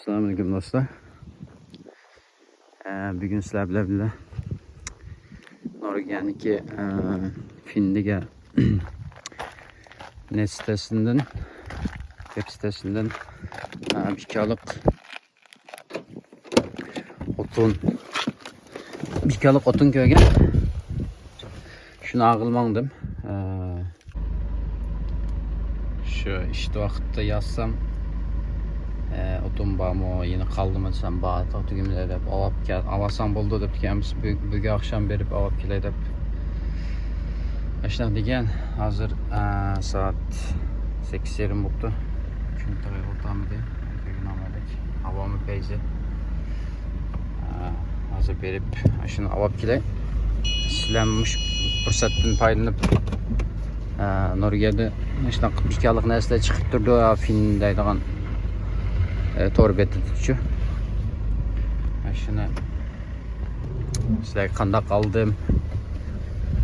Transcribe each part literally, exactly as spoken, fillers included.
ئەسسالامۇئەلەيكۇم دوستلار. ئە، بۈگۈن سىلەر بىلەن بىللە نورۋېگىيەنىڭكى، ئە، فىن دېگەن نەت سىتەسىندىن، ۋېب سىتەسىندىن، ئە، بىكالىق ئوتۇن، بىكالىق ئوتۇن كۆرگەن. شۇنى ئاغىل ماڭدىم. ئە، شۇ ئىشتە ۋاقىتتا يازسام، ئە، ئوتۇن بارمۇ، يەنە قالدىمۇ دېسەم، بار، تاغ تۈگۈملەر دەپ، ئاۋاپ كەل، ئاۋالساڭ بولىدۇ دەپتىكەن. ئەمىسە بۈ-، بۈگۈن ئاخشام بېرىپ ئاۋاپ كېلەي دەپ. ئاشۇنداق دېگەن. ھازىر، ئە، سائەت سەككىز يېرىم بوپتۇ. كۈن تېخى ئولتۇرمىدى. كۆرگىنىڭلاردەك ھاۋامۇ پەيزى. ئە، ھازىر بېرىپ، ئاشۇنى ئاۋاپ كېلەي. سىلەرمۇ مۇشۇ پۇرسەتتىن پايدىلىنىپ، ئە، نورۋېگىيەدە مۇشۇنداق بىكالىق نەرسىلەر چىقىپ تۇرىدۇ، فىن دەيدىغان، ئە، تور بېتىدىچۇ. ئاشۇنى سىلەرگە قانداق ئالدىم،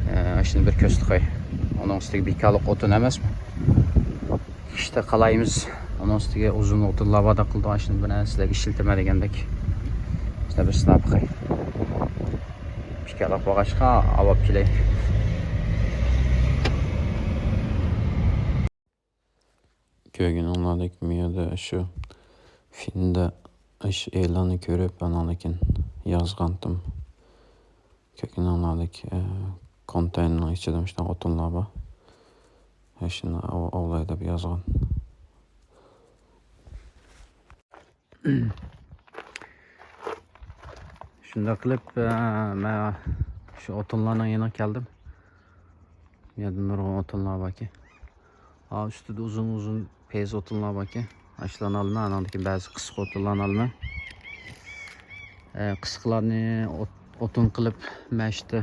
ئە، ئاشۇنى بىر كۆرسىتىپ قوياي. ئۇنىڭ ئۈستىگە بىكالىق ئوتۇن ئەمەسمۇ؟ ئىشتە قالايمىز. ئۇنىڭ ئۈستىگە ئۇزۇن ئوتۇنلار بار دەپ قىلدى، ئاشۇنى بىر سىلەرگە ئىشلىتىمەن دېگەندەك. شۇنداق بىر سىناپ باقاي. بىكالىق بولغاچقا ئاۋاپ كېلەي. كۆرگىنىڭلاردەك، مۇ يەردە شۇ فىندا ئىش ئېلانى كۆرۈپ، ئاناندىن كېيىن يازغانتىم. كۆرگىنىڭلاردەك، ئە، كونتېينېرنىڭ ئىچىدە مۇشۇنداق ئوتۇنلار بار. ئاشۇنى ئاۋ-، ئاۋلاي دەپ يازغان. شۇنداق قىلىپ، ئە، مەن شۇ ئوتۇنلارنىڭ يېنىغا كەلدىم. بۇ يەردە نۇرغۇن ئوتۇنلار باركەن. ئا، ئۈستىدە ئۇزۇن ئۇزۇن پەيزى ئوتۇنلار باركەن. ئاشۇلارنى ئالىمەن، ئاناندىن كېيىن بەزى قىسقا ئوتۇنلارنى ئالىمەن. ئە، قىسقىلارنى ئوت-، ئوتۇن قىلىپ مەشتە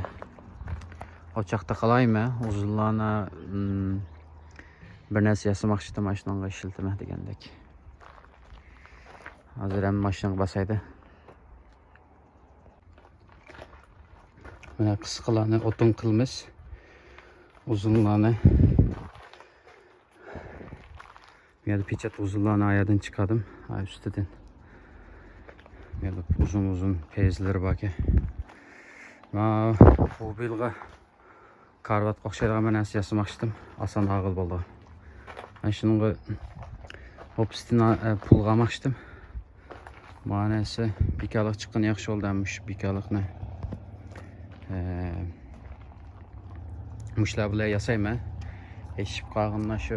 ئوچاقتا قالايمەن. ئۇزۇنلارنى، ئىم، بىر نەرسە ياسىماقچىدىم، ماشىنىغا ئىشلىتىمەن دېگەندەك. ھازىر ھەم ماشىنىغا باسايدۇ. مانا قىسقىلارنى ئوتۇن قىلىمىز. ئۇزۇنلارنى، بۇ يەردە پېچەت ئۇزۇنلارنى ئايەردىن چىقاردىم. ئاي ئۈستىدىن. بۇ يەردە ئۇزۇن ئۇزۇن پەيزلىرى باركەن. مانا بۇ بىلغا كارىۋاتقا ئوخشايدىغان بىر نەرسە ياسىماقچىدىم. ئاسان ئاغىل بولىدىغان. مەن شۇنىڭغا ئوبستىنا، ئە، پۇلغا ئالماقچىدىم. مانا نەرسە بىكالىق چىققىنى ياخشى بولدى. ھەم مۇشۇ بىكالىقنى، ئە، مۇشۇلار بىلەن ياسايمەن. ئېشىپ قالغىنىدا شۇ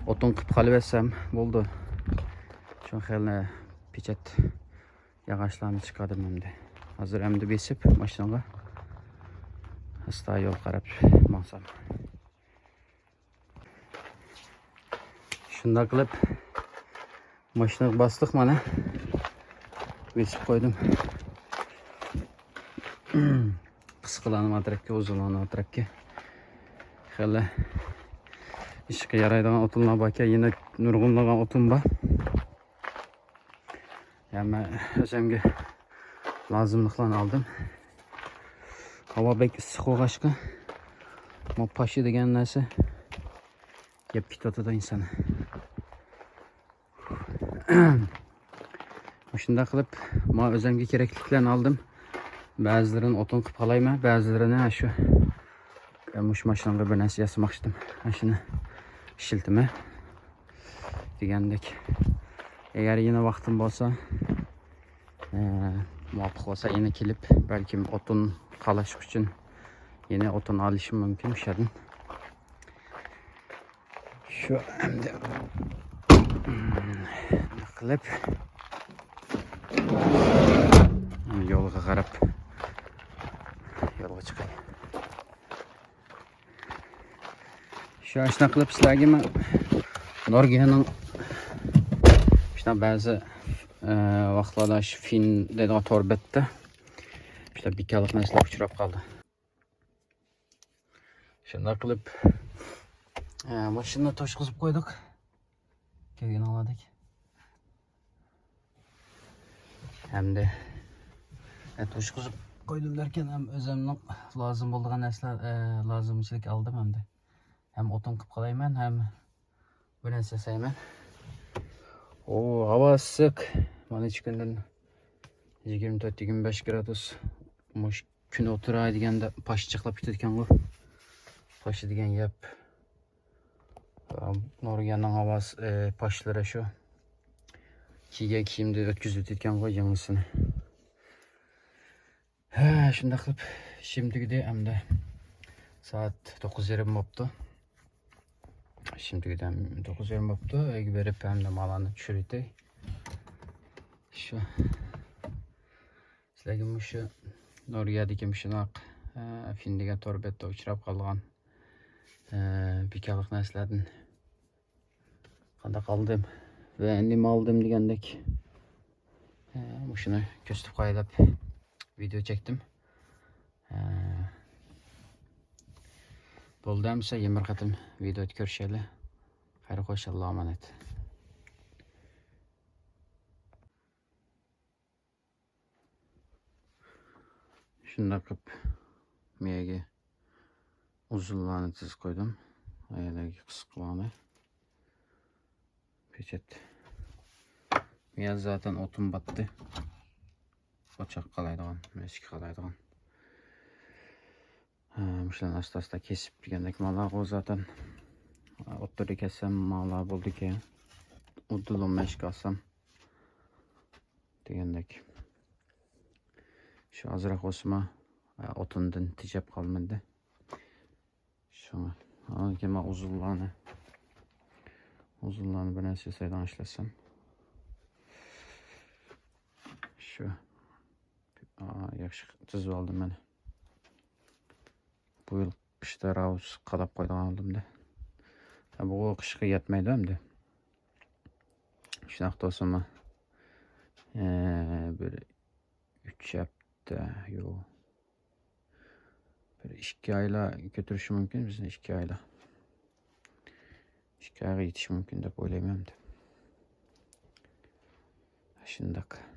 ئوتۇن قىپ قالىۋەرسەم بولدى. شۇ خىل پېچەت ياغاچلارنى چىقاردىم ئەمدى. ھازىر ئەمدى بېسىپ ماشىنىغا ئاستا يول قاراپ ماڭسام. شۇنداق قىلىپ ماشىنىغا باستۇق مانا. بېسىپ قويدۇم. قىسقىلارنى ماترەككە، ئۇزۇنلارنى ماترەككە. خېلى ئىشقا يارايدىغان ئوتۇنلار باركەن، يەنە نۇرغۇنلىغان ئوتۇن بار. يا، مەن ئۆزۈمگە لازىملىقلارنى ئالدىم. ھاۋا بەك ئىسسىق بولغاچقا، مو پاشا دېگەن نەرسە يەپ كېتىۋاتىدۇ ئىنسان. مۇشۇنداق قىلىپ، مانا ئۆزۈمگە كېرەكلىكلەرنى ئالدىم. بەزىلىرىنى ئوتۇن قىلىپ قالايمەن، بەزىلىرىنى شۇ، مۇشۇ ماشىنىغا بىر نەرسە ياسىماقچىدىم. ماشىنا ئىشلىتىمەن دېگەندەك. ئەگەر يەنە ۋاقتىم بولسا، ئە، مۇۋاپىق بولسا يەنە كېلىپ، بەلكىم ئوتۇن قالاش ئۈچۈن يەنە ئوتۇن ئالىشىم مۇمكىن ئۇ يەردىن. شۇ ئەمدى قىلىپ يولغا قاراپ يولغا چىقاي. شۇ ئاشۇنداق قىلىپ سىلەرگە مەن نورۋېگىيەنىڭ شۇنداق بەزى، ئە، ۋاقىتلاردا شۇ فىن دەيدىغان تور بەتتە شۇنداق بىكارلىق نەرسىلەر ئۇچراپ قالدى. شۇنداق قىلىپ، ئە، ماشىنىنى توشقۇزۇپ قويدۇق. كۆرگىنىڭلاردەك. ھەمدە، ئە، توشقۇزۇپ قويدۇم دەركەن، ھەم ئۆزۈمنىڭ لازىم بولىدىغان نەرسىلەر، ئە، لازىمچىلىك ئالدىم ھەمدە. ھەم ئوتۇن قىلىپ قالايمەن، ھەم بىر نەرسە ياسايمەن. ئۇ ھاۋا ئىسسىق. مانا ئىچكىرىدىن يىگىرمە تۆت، يىگىرمە بەش گرادۇس. مۇش كۈن ئوتتۇرا دېگەندە پاشا چىقلاپ كېتىدىكەنغۇ. پاشا دېگەن يەپ. نورۋېگىيەنىڭ ھاۋاسى، ئى، پاشىلىرى شۇ. كىيگەن كىيىمدە ئۆتكۈزۈۋېتىدىكەنغۇ يېڭىسىنى. ھە، شۇنداق قىلىپ ئىشىم تۈگىدى ئەمدى. سائەت توققۇز يېرىم بوپتۇ. ئىشىم تۈگىدى، توققۇز يېرىم بوپتۇ. ئۆيگە بېرىپ ئەمدى مالارنى چۈشۈرۈۋېتەي. شۇ. سىلەرگە مۇشۇ نورۋېگىيەدىكى مۇشۇنداق، ئە، فىن دېگەن تور بەتتە ئۇچراپ قالغان، ئە، بىكارلىق نەرسىلەردىن قانداق ئالدىم ۋە نېمە ئالدىم دېگەندەك، ئە، مۇشۇنى كۆرسىتىپ قوياي دەپ ۋىدېئو چەكتىم. ئە، بولدى ئەمىسە، يەنە بىر قېتىم ۋىدېودا كۆرۈشەيلى. خەير خوش، ئاللاغا ئامانەت. شۇنداق قىلىپ مېيەگە ئۇزۇنلارنى تىزىپ قويدۇم. ئايالارغا قىسقىلارنى. پېچەت. مېيە زاتەن ئوتۇن باتتى. ئوچاق قالايدىغان، مەشكە قالايدىغان. ھە، مۇشۇلارنى ئاستا-ئاستا كېسىپ دېگەندەك مانا بۇ زاتەن. ئوتتۇرىدا كەسسەم مانا بولىدىكەن. ئۇدۇلۇم مەشكە ئالسام دېگەندەك. شۇ ئازراق بولسىمۇ، ئوتۇندىن تېجەپ قالمىدى. شۇڭا. ئاندىن كېيىن مانا ئۇزۇنلارنى، ئۇزۇنلارنى بىر نەرسە ياسايدىغان ئىشلەتسەم. شۇ. ئا، ياخشى تىزىپ ئالدىم مانا. بۇ يىل قىشتا راۋۇس قاداپ قويىدىغان بولدۇم-دە. ھە، بۇ قىشقا يەتمەيدۇ ئەمدى. شۇنداق بولسىمۇ، ئە، بىر ئۈچ ھەپتە، يو. بىر ئىككى ئايلا كۆتۈرۈشى مۇمكىن بىزنى، ئىككى ئايلا. ئىككى ئايغا يېتىشى مۇمكىن دەپ ئويلايمەن ئەمدى. شۇنداق.